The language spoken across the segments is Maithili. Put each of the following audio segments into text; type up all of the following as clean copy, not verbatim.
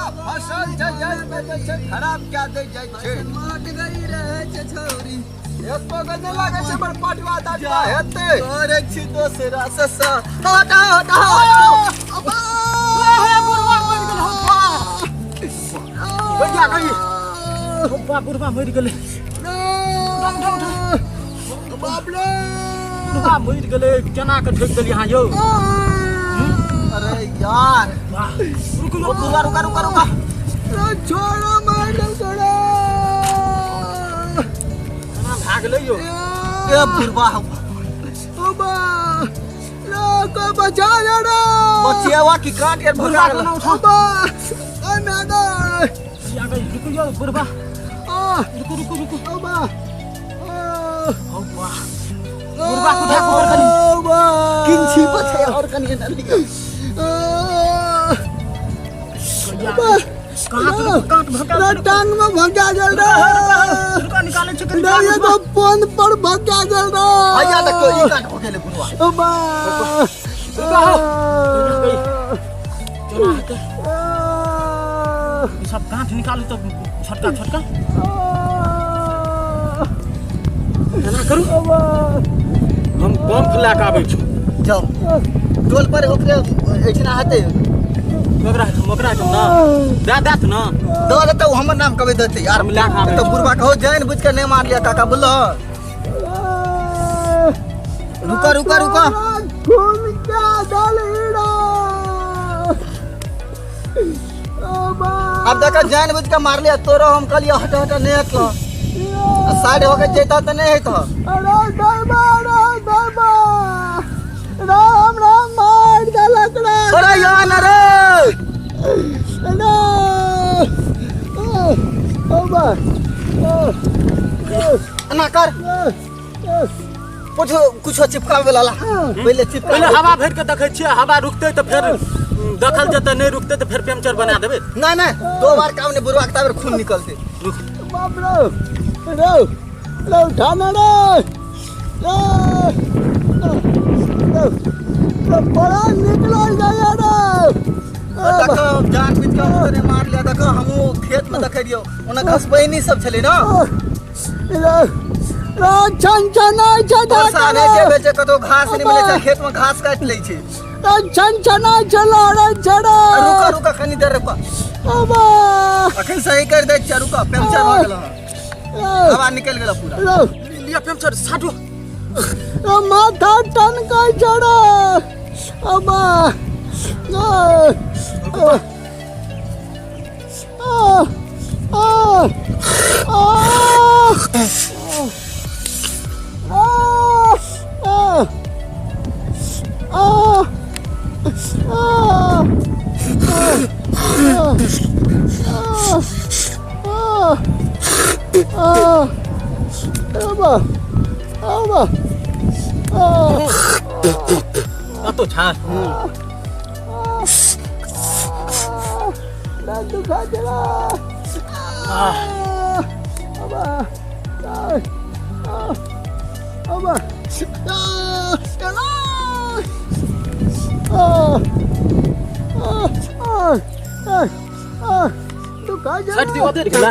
पूरा फसल छै जाहिमे जे छै खराब कए दै जाइ छै। माट गई रहै छै छौरी। एको गो नहि लागै छै हमर पटुआ तटुआ हेतै। करै छी दोसरा से सा हटा हटा हटा। अबा बुढ़वा मरि गेल हौ बा। भैया कही बा, बुढ़वा मरि गेलै। बाप रे, बुढ़वा मरि गेलै। केना के ठोकि देलियै अहाँ यौ? अरे यार, वाह, रुकू यौ। रुका रुका रुका रुका, छोड़ो, मार दो, छोड़ो। केना भए गेलै यौ? ए बुढ़वा हौ। अबा लोको बचा ले रे। बचियावा की काट यार बुढ़वा भगा गेल। केना उठाउ? अबा ओ नाना। भैया कही, रुकू यौ बुढ़वा। आ रुकू रुकू रुकू। अबा हौ वाह, बुढ़वा के उठा के ऊपर करी। अबा किन छिप छै और कनि एना लियो। भैया काँट, रुकू, काँट भगा। रे टांग में भगा गेल रे। रुका, निकालै छी कनि। रे ये तो फोन पर भगा गेल रे। भैया देखो, ई काट हो गेलै बुढ़वा। अबा रुका हौ। केना हेतै ई सब? काँट निकालू तऽ छोटका छोटका एना करू। हम पंप लए कऽ आबै छी। जाओ टोल पर, ओकरे एहिठिना हेतै। ओकरा ओकरा एहिठाम ना दए देत ना। दऽ देतौ, हमर नाम कबै देतै यार। हम लए कऽ आबै तऽ छी। बुढ़वा कहो जानि बुझि कऽ नहि मारलियै काका, बोलो। रुका रुका रुका। खून क्या दल। आब देख, जानि बुझि कऽ मारलियै तोरो। हम कहलियै हट हट, नहि हटलो। आ साइड होके जैता तऽ नहि होइत। अरे बाबा रे बाबा, राम राम, मार देलक रे। अरे यार, अरे अरे बाबा। एना कर, कुछो कुछो चिपकावे वाला पहिले चिपका। पहिले हवा भरि कऽ देखै छियै। हवा रुकतै तऽ फेर देखल जेतै, नहि रुकतै तऽ फेर पंचर बना देबै। नहीं नहीं, दो बार काम नहीं बुढ़वा के, ताबे खून निकलते। बाप रे रे रे, उठाना रे रे रे रे, बड़ा निकल जाए रे। देखो, जान बुझ के हमको नहीं मार लिया। देखो, हमहू खेत में देखे रहियो, ओना घसबैनी सब छलै ना। रे रे, छन छनाइ छै। वर्षा नहि छै भेल छै, कतौ घास नहि मिलै छै, खेत में घास काटि लै छै। छन छनाइ छै, लड़ै छै रे। रुका रुका, कनी देर रुका। अबा अखन सही कर दै छियै, रुका। पंचर भऽ गेल हँ, हवा निकलि गेल पूरा। रे लिअ पंचर साटू। रे माथा टनकै छै रे। अबा आ आ आ आ आ आ आ अबा आ कतौ छै? दुखा देला। अबा अबा दुखा। साटि दियौ, ओतै गेला।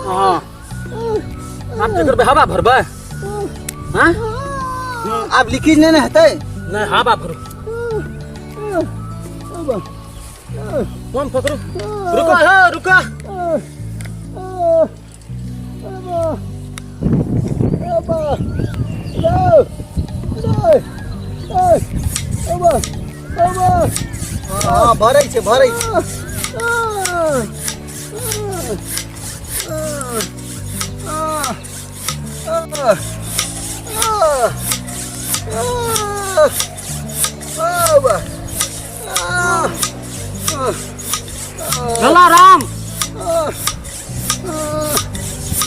हँ, आब की करबै? हवा भरबै? हँ। आब लीकेज नहि ने हेतै? नहि, हवा भरू। पंप पकड़ू। रुको हो, रुको। हँ, भरै छै, भरै छै। गला राम।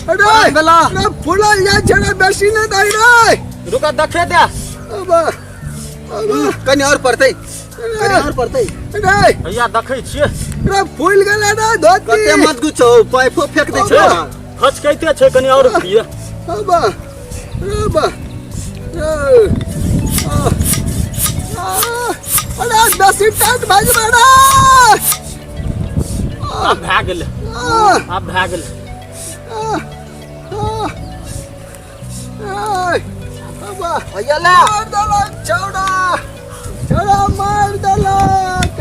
अरे बेला फुलल जाइ छै रे, बेसी नहि दै रे। रुको, देखे दे। कनि आओर पड़तै, कनि आओर पड़तै। रे भैया, देखै छियै। रे, फूल गेलै रे धोती। कते मत गुछौ, पाइपो फेंक दै छै। हचकैते छै, कनि आओर दिअ। अबा अबा रे। बेसी टाइट भए जेबै रे। आब भए गेलै, आब भए गेलै। भैया ले। मार देलक छौड़ा, छौड़ा मार देलक।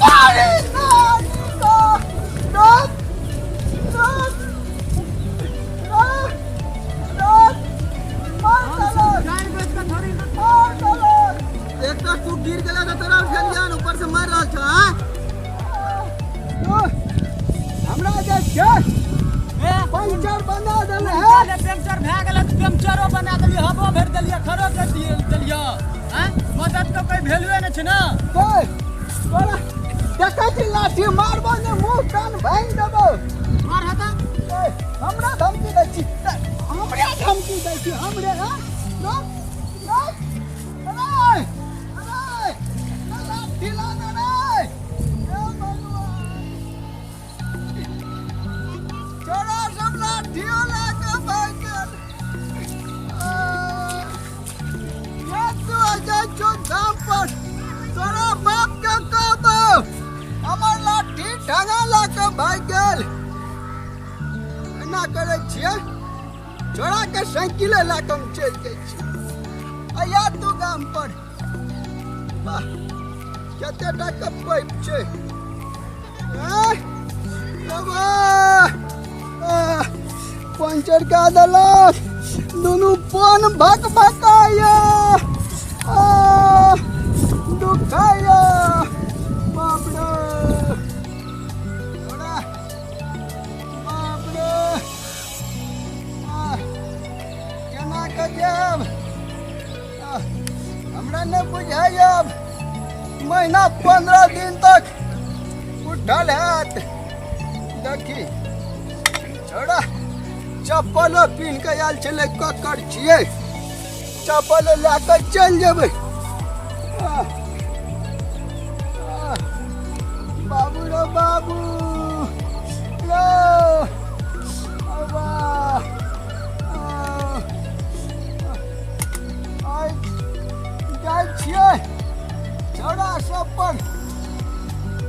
अरे एक तो तू गिर गेला तऽ तोरा उठेलियन, ऊपर से मारि रहल छौ। आँय, हमरा जे छै पंचर बना देले है। पंचर भए गेल, पंचरो बना देलियै, हवो भरि देलियै, खरो दे देलियै। आँय, मदद के कोई वैल्यूए नहि छै ने। तोरा देखै छी, लाठी मारबो ने मुँह कान भाङि देबो। मार हेता। हमरा धमकी दै छी? हमरे धमकी दै छी हमरे? हँ, रोक रोक। अरे अरे, लाठी ला दे रे। हे भगवान, छोरा सब लाठियो लए कऽ भागि गेल। ये तू जाइ छौ गाम पर, तोरा बाप के कहबो हमर लाठी ठंगा लए कऽ भागि गेल। एना करै छियै, छोरा के साइकिले लए कऽ हम चलि जाइ छी। अइया तू गाम पर। वाह, कते टा के पाइप छै। आँय, बाबा, आह, पंचर कए देलक, दुनू पान भक भकाया, दुखाया। बाप रे, छोड़ा, बाप रे। आह, केना कऽ जायब? आह, हमरा नहि बुझायब, महीना 15 दिन तक उठल हैत। देखी, छोड़ा चप्पलो पिन्ह कऽ आयल छलै, ककर छियै? चप्पलो लए कऽ चलि जेबै। आह, आह, बाबू रे बाबू रे, अबा, आह, आइ जाइ छियै छौड़ा सब पर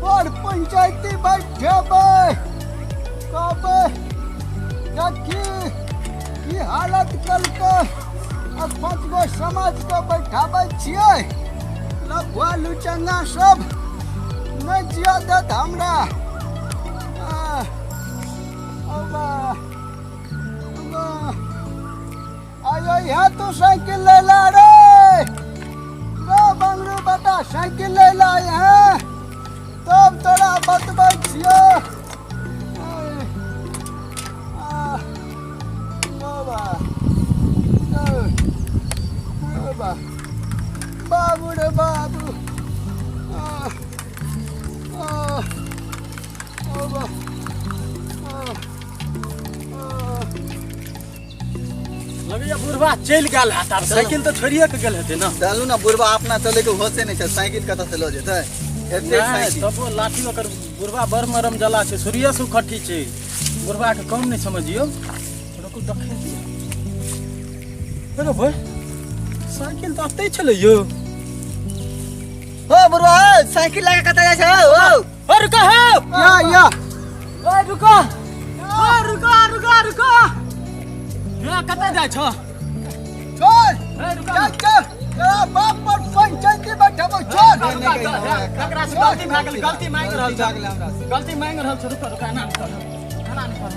बड़ पंचायती बैठेबै, कहबै देखी की हालत कलकै। आ 5 गो समाजके बैठाबै छियै, लफुआ लुचंगा सब नहि जिया देत हमरा। आह, अबा, अबा। आयो यहाँ तू साइकिल ले ला रे, रो बंगरू बेटा, साइकिल ले ला यहाँ, तब तोरा बतबै छियो। आह, बाबा, बाबा, बाबू रे बाबू। आह, आह, बाबा, आह, आह। लगैया बुढ़वा चलि गेल हैत आब, साइकिल तऽ छोड़िए के गेल हेतै ने। चलू ने, बुढ़वा अपना चले के होशे नहि छै, साइकिल कतऽ से लऽ जेतै एते नहि, साइकिल? तबो लाठी ओकर बुढ़वा बड़ मरम जला छै, सूर्य से उखट्टी छै, बुढ़वा के कम नहि समझियौ। रुकू, देखै दिअ। हेलो भाई, साइकिल तऽ अतै छलै यौ। हो बुढ़वा, हो, साइकिल लगा कतऽ जाइ छै हो? ओ रुको हो। या या। ओ रुको, ओ रुको रुको रुको, हे कतऽ जाइ छौ? छोड़। हे रुको। चल चल, तोरा बाप पर पंचायती बैठाबो, छोड़। ककरा से गलती भए गेल? गलती मांगि रहल गलती छै। भए गेलै हमरा से। गलती मांगि रहल छै। रुको रुको, एना नहि कर, एना नहि कर।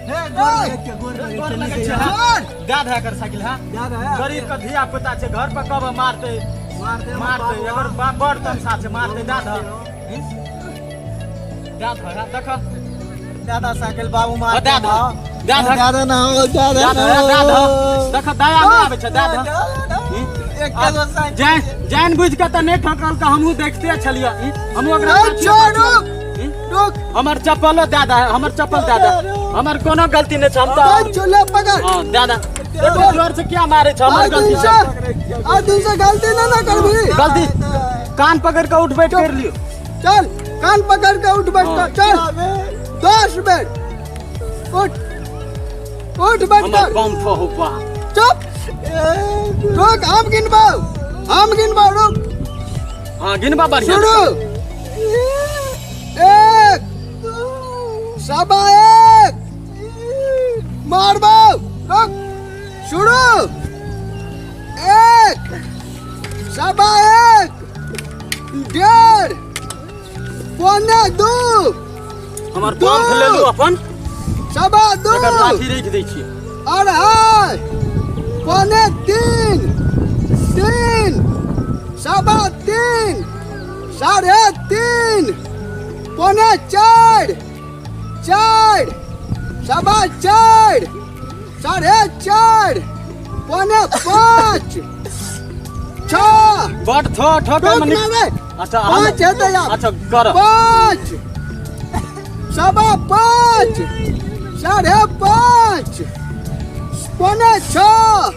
हे, गोर लगै छियै, गोर लगै गोर छियै, लगै नहि छै। कहियौ। दए दे एकर साइकिल। है दए दे, है। गरीब के धिया पुता छै, घर पर कब मारतै? मारतै हमर मारतै बाबू, एकर बाप बड़ तमसा छै, मारतै। दए दे, दए दे, है देख। दादा साइकिल, बाबू मारतै। दए दे, दए दे। दादा ना हो, दादा दए दे, ना दए दे। हो। देख, दया नहि आबै छै, दए दे। एक गो साइकिल। जान जान बुझि कऽ तऽ नहि ठोकल तऽ हमहूँ देखते छलियै। हमहूँ ओकरा ए, साथे छोड़, बैठल। रुक। रुक। हमर चप्पलो दए दे, हमर चप्पल दए दे, हमर कोनो गलती नहि छै, हम तऽ ए, चूल्हा पकड़। हँ, दए दे। एते जोर से किया मारै छै? हमर आइ गलती दिन से, छै। आइ दिन से गलती ना ना करबी। गलती कान पकड़ कऽ उठ बैठ कर लियौ। चल, कान पकड़ के उठ बैठ कर, चल 10 बेर उठ उठ बैठ हमर कर। बम ठो बा। चुप। रुक, हम गिनबौ, हम गिनबौ, रुक। हाँ, गिनबा बढ़िया। शुरू। 1, 1.25, मारबौ, रुक। शुरू। 1, 1.25, 1.5, 1.75। हमर पंप लेलू अपन। 2.25। एकर लाठी राखि दै छियै। 2.5, 2.75, 3, 3.25, 3.5, 3.75, 4, 4.25, 4.5, 4.75, 6। बड थो ठोके रुक मने ना रे। अच्छा, 5 हेतै आब। अच्छा कर। 5, 5.25, 5.5, 5.75,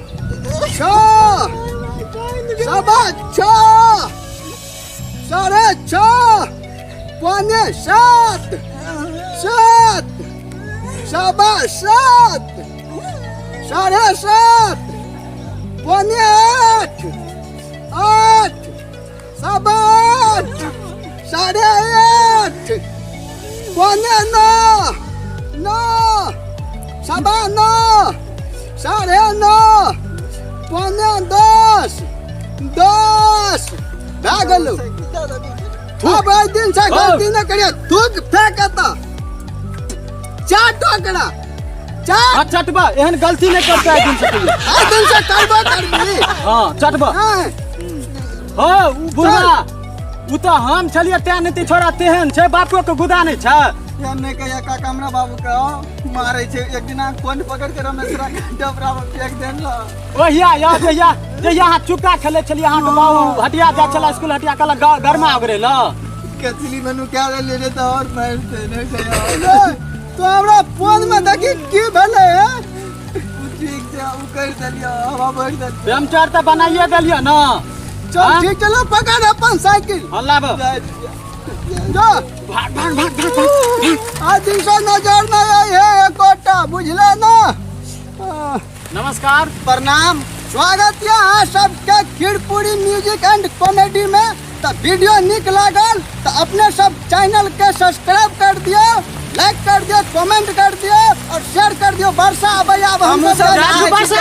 6, 6.25, 6.5, 6.75, 7, 7.25, 7.5, 7.75, 8, 8.25, 8.5, 8.75, 9, 9.25, 9.5, 9.75, 10 भए गेलौ। आब एहि दिन से गलती नहि करियै। थूक फेंक एतऽ, चार टोकरा चार। हाँ, चटबा, एहन गलती नहि करता आइ दिन से कहियो। एहि दिन से करबो करबी। हाँ, चटबा। हाँ। हाँ, उ बुढ़वा, उ तऽ हम छलियै तें नहि तऽ छोड़ा तेहन छै, बापो के गुदा नहि छै। एहन नहि कहिया काका, हमरा बाबू के मारै छै। एक दिना कोन पकड़ के रमेशरा के डबरा में फेंक देन ल। ओहिया या जहिया जहिया अहाँ चुक्का खेलै छलियै, अहाँके बाबू हटिया जाइ छलै स्कूल हटिया, कहलक गरमा ओगरे ल। कचली में नुका ले रे तऽ और मारते नहि कहिया। तो हमरा फोन में देखी की भेलै है। ठीक छै, उ कर देलियै, हवा भरि देलियै। पेमचर तऽ बनाइए देलियै ने। चल। हाँ? ठीक, चलो पकड़ अपन साइकिल। हाँ, लाब। जाइ छियै। जा। भाग भाग भाग भाग भाग। आज दिन से नजर नहीं आई है एकोटा, बुझले ना? नमस्कार। प्रणाम। स्वागत है अहाँ सबके खीरपूरी म्यूजिक एंड कॉमेडी में। तो वीडियो निक लागल तो अपने सब चैनल के सब्सक्राइब कर दियो, लाइक कर दियो, कमेंट कर दियो और शेयर कर दियो। वर्षा आबै, आब हम हमहूँ सब सब जाइ छी। वर्षा।